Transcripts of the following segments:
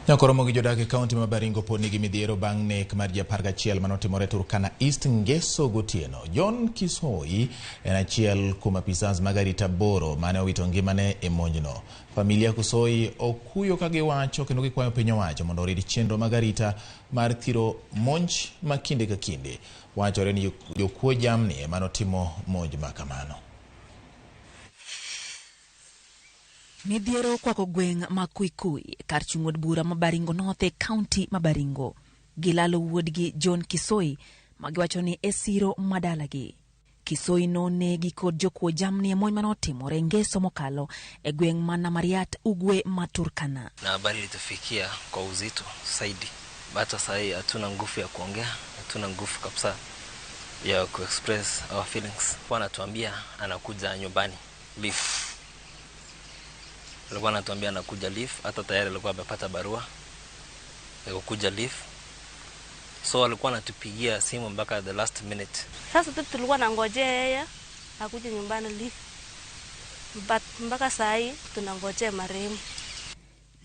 Nyakoromo gi jodak e kaunti ma Baringo pod nigi midhiero bang' nek mar ji 11 manotimore Turkana East Ngeso gotieno. John Kisoi en achiel kuom apisas mag arita aboro mane owito ngimane e monjno. Familia Kisoi okuyo ka giwacho kendo gikwayo piny owacho mondo orid chenro mag arita mar thiro monj ma kinde ka kinde. Wachore ni jokuo jamni ema notimo monj ma kamano. Midhiero okwako gweng' ma Kuikui kar chung' od bura ma Baringo North e kaunti ma Baringo. Gilalo wuodgi John Kisoi ma giwacho ni e siro ma dalagi. Kisoi nonegi kod jokuo jamni e monj manotimore Ngeso mokalo e gweng' ma Namariat ugwe ma Turkana. Na habari ilitufikia kwa uzito zaidi. Hata sahii hatuna nguvu ya kuongea, hatuna nguvu kabisa ya kuexpress our feelings. Alikuwa anatuambia anakuja nyumbani leave. Alikuwa anatuambia anakuja leave, hata tayari alikuwa amepata barua ya kukuja leave. So alikuwa anatupigia simu mpaka the last minute. Sasa tu tulikuwa nangojea yeye akuje nyumbani leave. But mpaka saa hii tunangojea marehemu.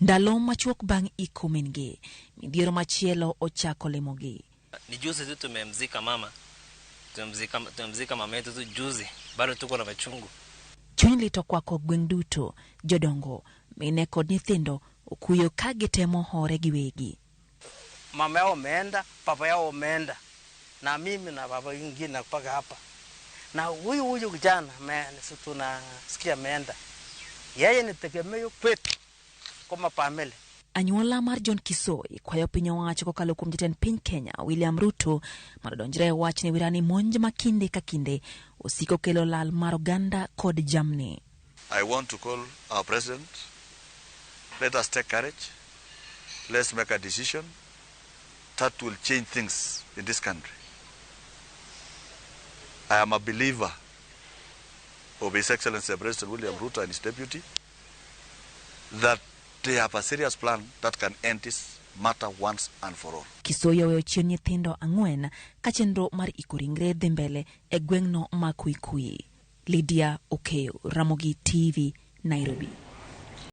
Ndalo machuok bang' iko min-gi, midhiero machielo ochako limogi. Ni juzi tu tumemzika mama, tumemzika mama yetu tu juzi, bado tuko na machungu. Chuny lit okwako gweng' duto, jodongo, mine kod nyithindo okuyo ka gitemo hore giwegi. Mama yao ameenda, baba yao ameenda, na mimi na baba ingine mpaka hapa. Na huyu huyu kijana tunasikia ameenda, yeye ni tegemeo kwetu kama familia. Anyuola mar John Kisoi kwayo piny owacho kokalo kuom jatend piny Kenya William Ruto mondo odonjre e wachni wirani monj ma kinde ka kinde osiko kelo lal mar oganda kod jamni. I want to call our president. Let us take courage. Let's make a decision that will change things in this country. I am a believer of His Excellency President William Ruto and his deputy that they have a serious plan that can end this matter once and for all. Kisoi oweyo chien nyithindo ang'wen ka chenro mar iko ringre dhi mbele e gweng'no ma Kuikui. Lydia Okeyo, Ramogi TV, Nairobi.